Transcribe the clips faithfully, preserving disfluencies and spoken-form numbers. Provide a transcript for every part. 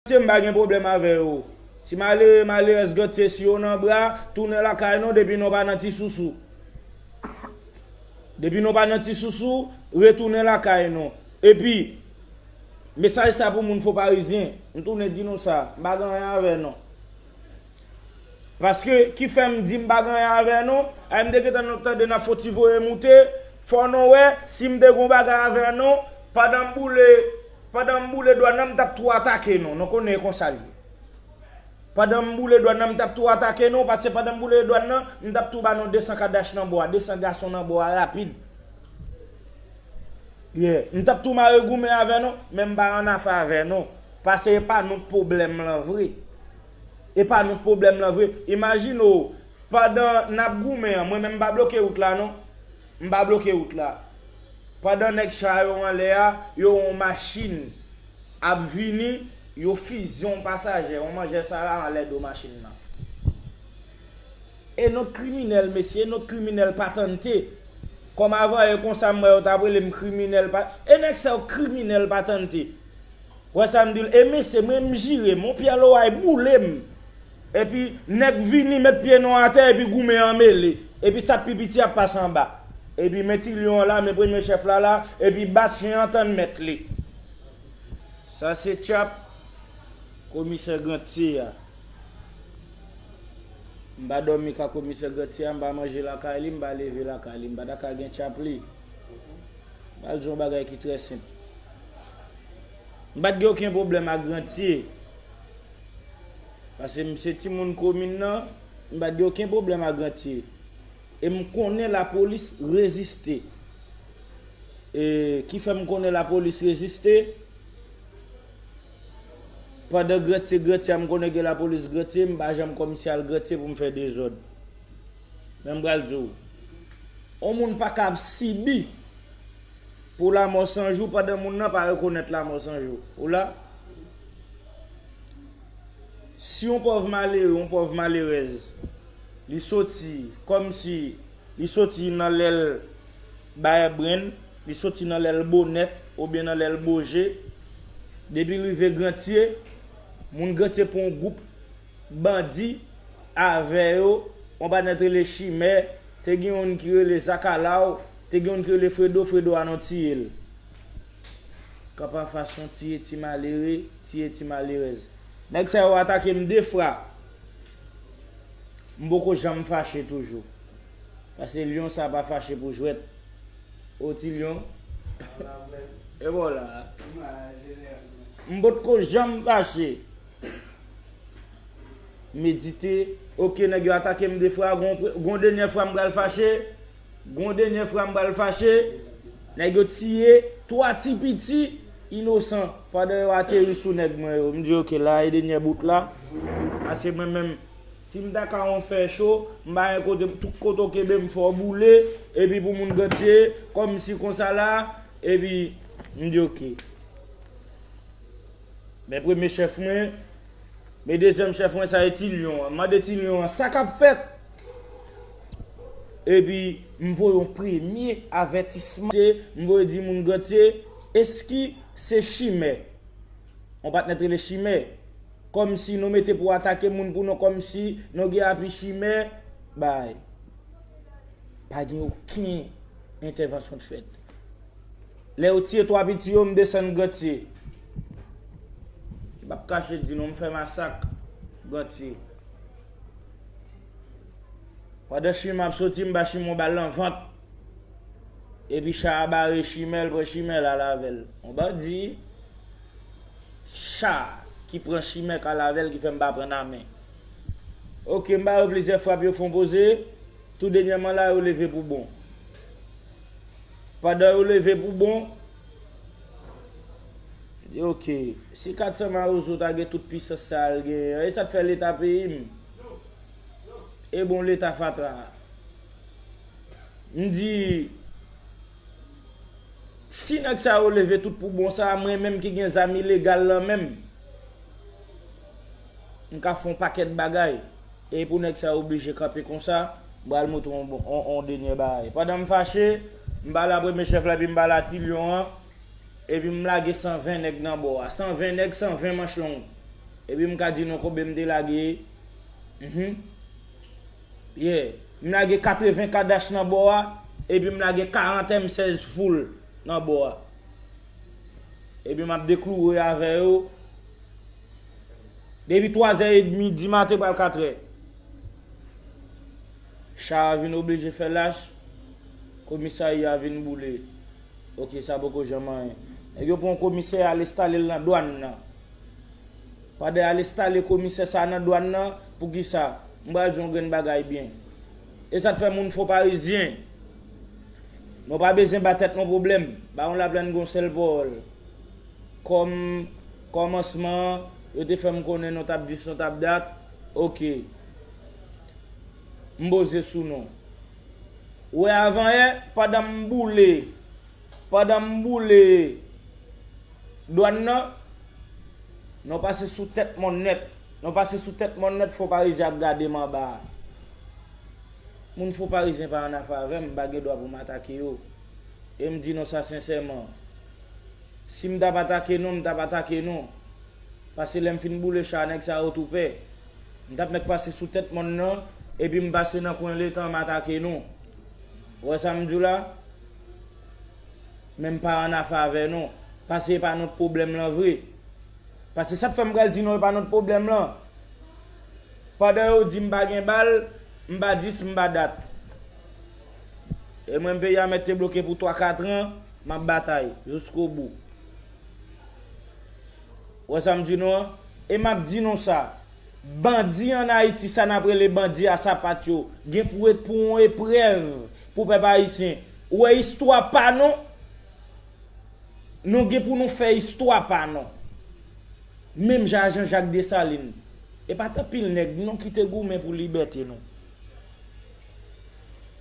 Grantiye, m pa gen pwoblèm avè yo. Ti malere, malerèz Grantiye, si yo nan bra, tounen lakay nou depi nou pa nan ti sousou. Depi nou pa nan ti sousou, retounen lakay nou. Epi, mesaj sa pou moun Fon Parizyen, m tounen di nou sa, m pa gen anyen avè nou. Paske ki fè m di m pa gen anyen avè nou, ay m te gentan nou tande n ap fon ti voye moute, fò nou wè, si m te gen yon bagay avè nou, pandan m boule, pandan m boule dwàn nan, m t ap tou atake nou, nou konnen e konsa l ye. Pandan m boule dwàn nan, m t ap tou atake nou, paske pandan m boule dwàn nan, m t ap tou ba nou de san kadach nan bò a, de san gason nan bò a rapid. Yeah. M t ap tou mare goumen avè nou, men m pa annafè avè nou. Paske e pa nou k pwoblèm lan vre. E pa nou k pwoblèm lan vre. Imajine w, pandan n ap goumen an, mwen menm m pa bloke wout la non. M pa bloke wout la. Pandan nèg cha yo anlè a, yo wè yon machin ap vini, yo fize yon pasajè, yon manjè sa la anlè do machin nan. E nou t kriminèl, mesye, nou t kriminèl patante. Kòm avan e konsa m wè yo t ap rele m kriminèl pa, e nèg sa yo kriminèl patante. Wè sa m di l, e mesye, mwen m jire m, yon pyè loway boule m. Epi nèg vini met pye nou atè, epi goumen an mele. Epi sa k pi piti ap pase anba. Epi men ti lyon an la, men premye chèf la la, epi bat chen an tann mèt li. Sa se tchap komisè Grantiye a. M pa dòmi ka komisè Grantiye a, m pa manje lakay li, m pa leve lakay li, m pa ta ka gen tchap li. M pral di yon bagay ki trè senp. M pa t gen okenn pwoblèm ak Grantiye. Paske m se timoun komin nan, m pa t gen okenn pwoblèm ak Grantiye. E m konnen lapolis reziste. E ki fè m konnen lapolis reziste? Pandan Grantiye, Grantiye a, m konnen gen lapolis Grantiye, m pa janm kòmsi al Grantiye pou m fè dezòd. Men m pral di w, yon moun pa ka ap sibi pou lanmò san jou pandan moun nan pa rekonèt lanmò san jou. Ou la? Si yon pòv malere, yon pòv malerèz, li soti kòmsi li soti nan lèl Bayèbrenn, li soti nan lèl Bonèt oubyen nan lèl Boje, depi l rive Grantiye, moun Grantiye pran yon gwoup bandi avè yo, yon patnè t rele Chimè, te gen youn ki rele Zakalaw, te gen youn ki rele Fredo, Fredo a nou tiye l. Kanpe anfas nou tiye ti malere, tiye ti malerèz. Nèg sa yo atake m de fwa. M poko janm fache toujou. Paske lyon sa pa fache pou jwèt. O ti lyon. E bon la. M potko janm fache. Medite. Oke, nèg yo atake m de fwa. Gon, gon dènyè fwa m pral fache. Gon dènyè fwa m pral fache. Nèg yo tiye twa ti piti inosan pandan yo ateri sou nèg mwen yo. M di oke la, e dènyè bout la. Paske mwen menm, si m ta ka yon fè cho, m pa gen kote, tout kote w kenbe m fè w boule, epi pou moun Grantiye, kòmsi konsa la, epi m di oke. Men premye chèf mwen, men dezyèm chèf mwen, sa e Ti Lyon an. M mande Ti Lyon an sa k ap fèt. Epi m voye yon premye avètisman. M voye di moun Grantiye, eski se Chimè? Yon patnè t rele Chimè. Kòmsi nou mete pou atake moun pou nou, kòmsi nou gen api Chimè. Bay. Pa gen okenn entèvansyon k fèt. Lè yo tiye twa piti yo, m desann Grantiye. M p ap kache di nou, m fè masak Grantiye. Pandan Chimè ap soti, m ba Chimè yon bal nan vant. Epi cha a bare Chimè, l pran Chimè, l al avè l. Yon bandi cha ki pran Chimè k al avè l ki fè m pa pran nan men. Oke, m ba yo plizyè frap, yo fè yon poze. Tou dènyèman la, yo leve pou bon. Pandan yo leve pou bon, yo di, oke, si kat san Mawozo ta gen tout pisans sa a l genyen an, e sa k fè Leta peyi m? E bon, Leta fatra a. M di, si nèg sa yo leve tout pou bon sa, mwen menm ki gen zam ilegal lan men m, m ka fè yon pakèt bagay. E pou nèg sa yo oblije kanpe konsa, m pral montre w yon, yon, yon dènyè bagay. Pandan m fache, m pale a premye chèf la, epi m pale a Ti Lyon an, epi m lage san ven nèg nan bò a. San ven nèg, san ven manch long. Epi m ka di nou konbyen m te lage. Mhm. Yeah. M lage katreven Kadash nan bò a, epi m lage karant M sèz full nan bò a. Epi m ap dekloure avè yo. Depi twazè edmi di maten pral katrè. Cha a vin oblije fè lach, komisarya a vin boule. Ok, sa poko janm anyen. Nèg yo pran komisè al enstale l nan dwàn nan. Pandan y al enstale komisè sa nan dwàn nan, poukisa? M pral di yon grenn bagay byen. E sa k fè moun Fon Parizyen, nou pa bezwen ba tèt nou pwoblèm. Bawon Laplèn gen yon sèl pawòl. Kòm kòmansman, yo te fè m konnen nou t ap dis, nou t ap dat. Ok. M poze sou nou. Ou wè avanyè, pandan m boule, pandan m boule dwàn nan, nou pase sou tèt mòn nèt. Nou pase sou tèt mòn nèt, Fon Parizyen ap gade m anba a. Moun Fon Parizyen pa annafè avè m, m pa gen dwa pou m atake yo. E m di nou sa sensèman. Si m t ap atake nou, m t ap atake nou. Paske lè m fin boule cha, nèg sa yo tou pè. M t ap mèt pase sou tèt mòn nan, epi m pase nan kwen letan m atake nou. Ou wè sa m di w la? Men m pa annafè avè nou. Paske e pa nou t pwoblèm lan vre. Paske sa k fè m pral di nou e pa nou t pwoblèm lan. Pandan yo di m pa gen bal, m pa dis, m pa dat. E mwen, peyi a mèt te bloke pou twa, kat an, m ap batay jiskobou. Ou wè sa m di nou an? E m ap di nou sa, bandi ann Ayiti, sa n ap rele bandi a sapat yo, gen pou ret pou yon eprèv pou pèp ayisyen. Ou wè istwa pa nou? Nou gen pou nou fè istwa pa nou. Menm jan a Jean Jacques Dessalines. E pa t anpil nèg non ki te goumen pou libète nou.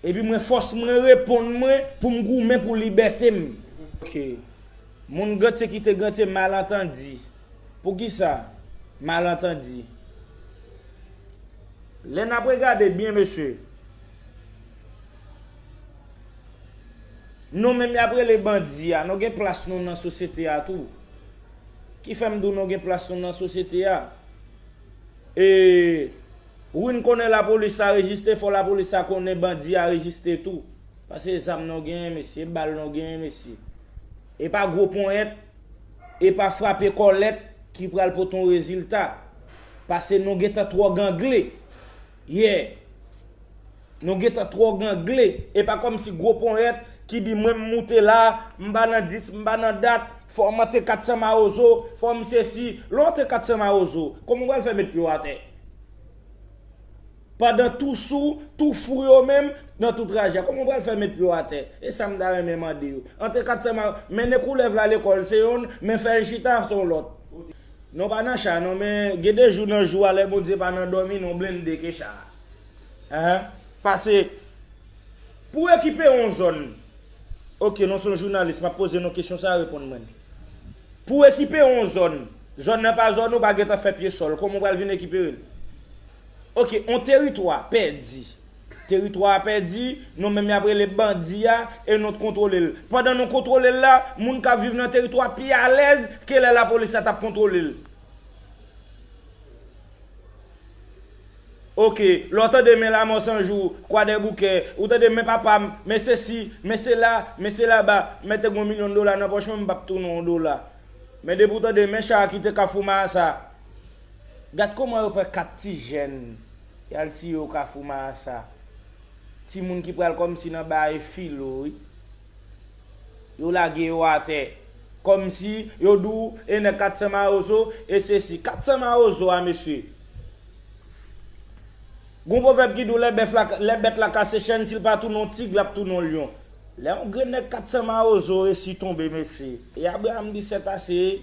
Epi mwen fòs mwen reponn mwen pou m goumen pou libète m. Ok. Moun Gantye kite Gantye, malantandi. Poukisa? Malantandi. Lè n ap regade byen, mesye, nou menm y ap rele bandi a, nou gen plas nou nan sosyete a tou. Ki fè m di w nou gen plas nou nan sosyete a? E, wi, n konnen lapolis la rejiste, fò lapolis la konnen bandi a rejiste tou. Paske zam nou genyen, mesye, bal nou genyen, mesye. E pa gwo ponyèt, e pa frape kòlèt ki pral pote yon rezilta. Paske nou gentan twò gangle. Yeah. Nou gentan twò gangle. E pa kòmsi gwo ponyèt ki di mwen m moute la, m pa nan dis, m pa nan dat, fò m antre kat san mawozo, fò m sesi. Lè w antre kat san mawozo, kòman w pral fè met pye w atè? Pandan tou sou, tou fou yo menm, nan tou traje a, kòman w pral fè met pye w atè? E sa m ta renmen mande yo. Antre kat san ma-, mennen koulèv la lekòl se yonn, men fè l chita se yon lòt. Nou pa nan cha non, men gen de jou nan jou a, lè Bondye pa nan dòmi, nou blende ke cha a. Ahan. Pase pou ekipe yon zòn. Ok, nou se yon jounalis, m ap poze nou kesyon sa, reponn mwen. Pou ekipe yon zòn, zòn nan pa zòn ou, pa gentan fè pye sòl, kòman w pral vin ekipe l? Ok, yon teritwa pèdi. Teritwa a pèdi, nou menm y ap rele bandi a, e nou t kontwole l. Pandan nou kontwole l la, moun k ap viv nan teritwa pi alèz ke lè lapolis la t ap kontwole l. Ok, lè w tande men Lanmò San Jou, Kwadèboukè, ou tande men papa m, men sesi, men sela, men selaba, mete gon milyon dola nan pòch mwen, m p ap tounen yon dola. Men depi w tande men cha a kite Kafou Maasa, gad kòman yo pran kat ti jèn, y al tiye yo Kafou Maasa. Timoun ki pral kòmsi nan bay filo, wi. Yo lage yo atè. Kòmsi yo di w, e nèg kat san mawozo, e sesi. Kat san mawozo a, mesye. Gon pwovèb ki di w, lè bèf la, lè bèt la kase chèn, si l pa tounen yon tig, l ap tounen yon lyon. Lè yon grenn nèg kat san mawozo resi tonbe, mesye. E Abraram di sèt ase,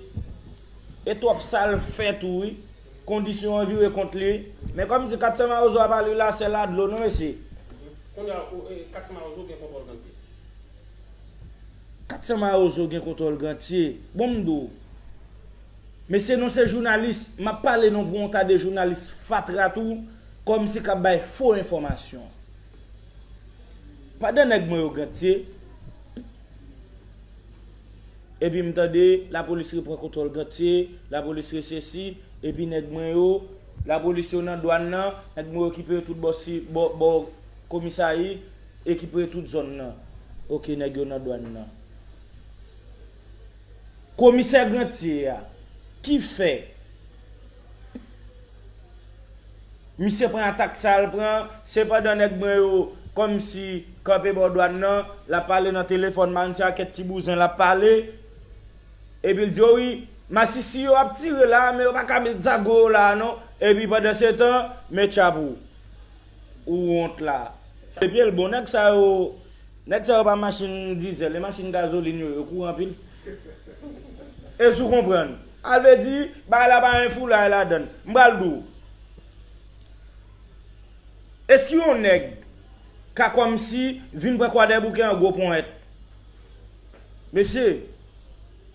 e twòp sa l fè tou, wi. Kondisyon an vire kont li. Men kòmsi kat san mawozo a pa lwi lasèl a dlo, non, mesye. Kounye a, ou, e, kat san mawozo gen kontwòl gantye. Kat san mawozo gen kontwòl gantye. Bon, m di w. Mesye, nou se jounalis. M ap pale nou pou yon ta de jounalis fatra tou, kòmsi k ap bay fo enfòmasyon. Pandan nèg mwen yo gantye, epi m tande lapolis repran kontwòl gantye, lapolis resesi, Epi nèg mwen yo, lapolis yo nan dwàn nan, nèg mwen yo ki prete tout bò si, bò, bò komisayi, e ki prete tout zòn nan. Oke, nèg yo nan dwàn nan. Komisè Grantye a, ki fè misye pran atak sa l pran, se pandan nèg mwen yo kòmsi kanpe bò dwàn nan, l ap pale nan telefòn, Marenn se a kèk ti bouzen l ap pale, epi l di, o wi, masisi yo ap tire la, men yo pa ka met zago yo la non, epi pandan se tan, men tchap ou, ou wont la. Epi l bon, nèg sa yo, nèg sa yo pa machin dizèl, e machin gazolin yo, yo kouri anpil. Èske w konprann? A vle di, bagay la pa gen foulay ladan l. M pral di w. Èske yon nèg ka kòmsi vin pran Kwadèboukè an gwo ponyèt? Mesye,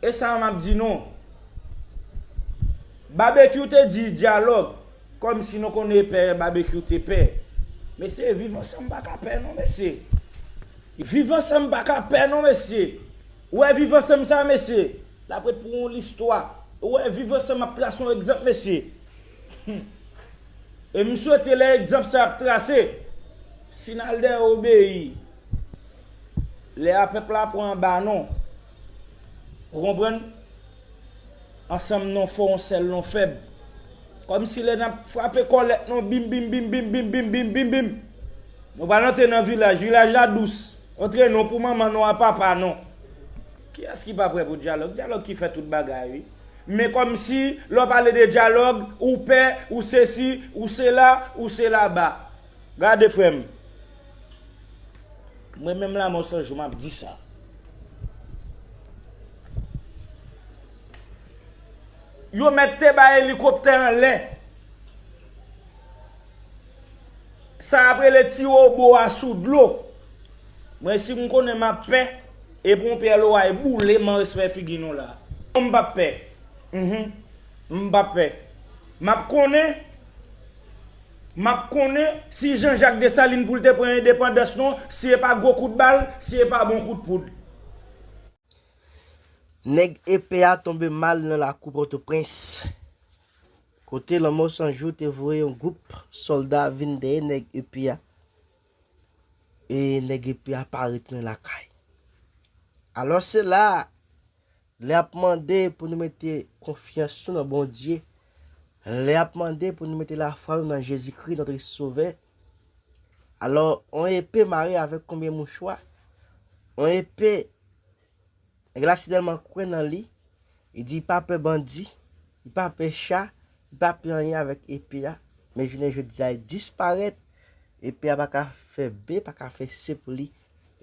e sa m ap di non. Babekyou te di dyalòg, kòmsi nou konnen pè Babekyou te pè. Mesye, viv ansanm pa ka pè non, mesye. Viv ansanm pa ka pè non, mesye. Ou wè viv ansanm sa, mesye, l ap ret pou yon listwa. Ou wè viv ansanm ap trase yon egzanp, mesye. Hmm. E m swete lè egzanp sa ap trase, si n al dèyè obeyi, lè a pèp la pran anba non. Ou konprann? Ansanm non fò, yon sèl non fèb. Kòmsi lè n ap frape kòlèt non, bim, bim, bim, bim, bim, bim, bim, bim, bim. Nou pral antre nan vilaj, vilaj la dous. Antre non pou manman non a papa non. Kiyès ki pa prè pou dyalòg? Dyalòg ki fè tout bagay, wi. Men kòmsi, lè w pale de dyalòg, ou pè, ou sesi, ou sela, ou sela ba. Gade frè m. Mwen menm Lanmò San Jou, m ap di sa. Yo mèt te bay elikoptè anlè. Sa ap rele ti wobo a sou dlo. Mwen si m konnen m ap pè, e pou yon pyè loway boule m an respè figi nou la. M p ap pè. Mhm. M p ap pè. M ap konnen, m ap konnen si Jean Jacques Dessalines pou l te pran endepandans non, si e pa gwo kout bal, si e pa bon kout poud. Nèg epe a tonbe mal nan lakou Pòtoprens. Kote Lanmò San Jou te voye yon gwoup sòlda vin dèyè nèg epe a. E nèg epe a pa retounen lakay. Alò se la, lè ap mande pou nou mete konfyans nou nan Bondye, lè ap mande pou nou mete lafwa nou nan Jezikri, notre Sauveur, alò, yon epe mare avèk konbyen mouchwa? Yon epe, nèg la si tèlman kwè nan li, li di li pa pè bandi, li pa pè cha, li pa pè anyen avèk epe a. Men jounen jodi a, li disparèt. Epe a pa ka fè B, pa ka fè C pou li.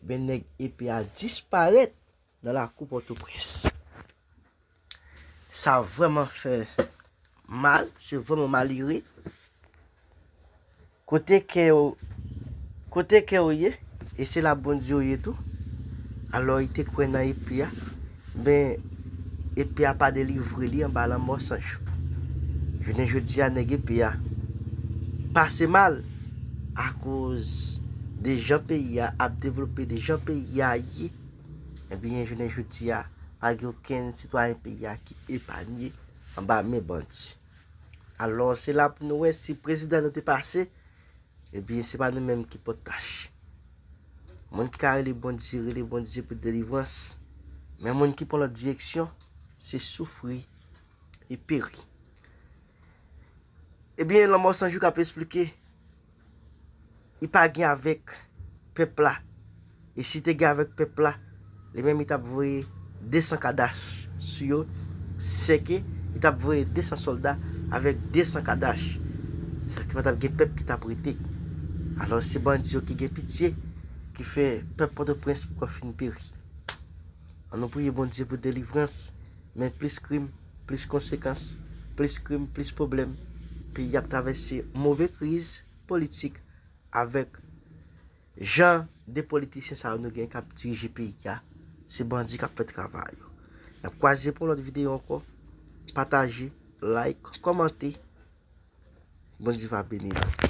Ebyen, nèg epe a disparèt nan lakou Pòtoprens. Sa vrèman fè mal, se vrèman malere. Kote kè w, kote kè w ye, e se la Bondye w ye tou. Alò, li te kwè nan epe a, men epe a pa delivre li anba Lanmò San Jou. Jounen jodi a, nèg epe a pase mal akoz de jan peyi a ap devlope, de jan peyi a ye. Ebyen, jounen jodi a, pa gen okenn sitwayen peyi a ki epanye anba men bandi. Alò, se la pou nou wè si prezidan nou te pase, ebyen, se pa nou menm ki pot tach. Moun ki ka rele Bondye, rele Bondye pou delivrans. Men moun ki pran lòt direksyon, se soufri e peri. Ebyen, Lanmò San Jou k ap esplike, li pa gen avèk pèp la. E si te gen avèk pèp la, li menm li t ap voye de san kadach sou yo, sèke li t ap voye de san sòlda avèk de san kadach. Sèke pa t ap gen pèp ki t ap rete. Alò, se bandi yo ki gen pitye, ki fè pèp Pòtoprens poko fin peri. Ann nou priye Bondye pou delivrans, men plis krim, plis konsekans, plis krim, plis pwoblèm. Peyi ap travèse move kriz politik avèk jan de politisyen sa yo nou gen k ap dirije peyi a. Se bandi k ap fè travay yo. N ap kwaze pou yon lòt videyo ankò. Pataje, like, kòmante. Bondye va beni nou.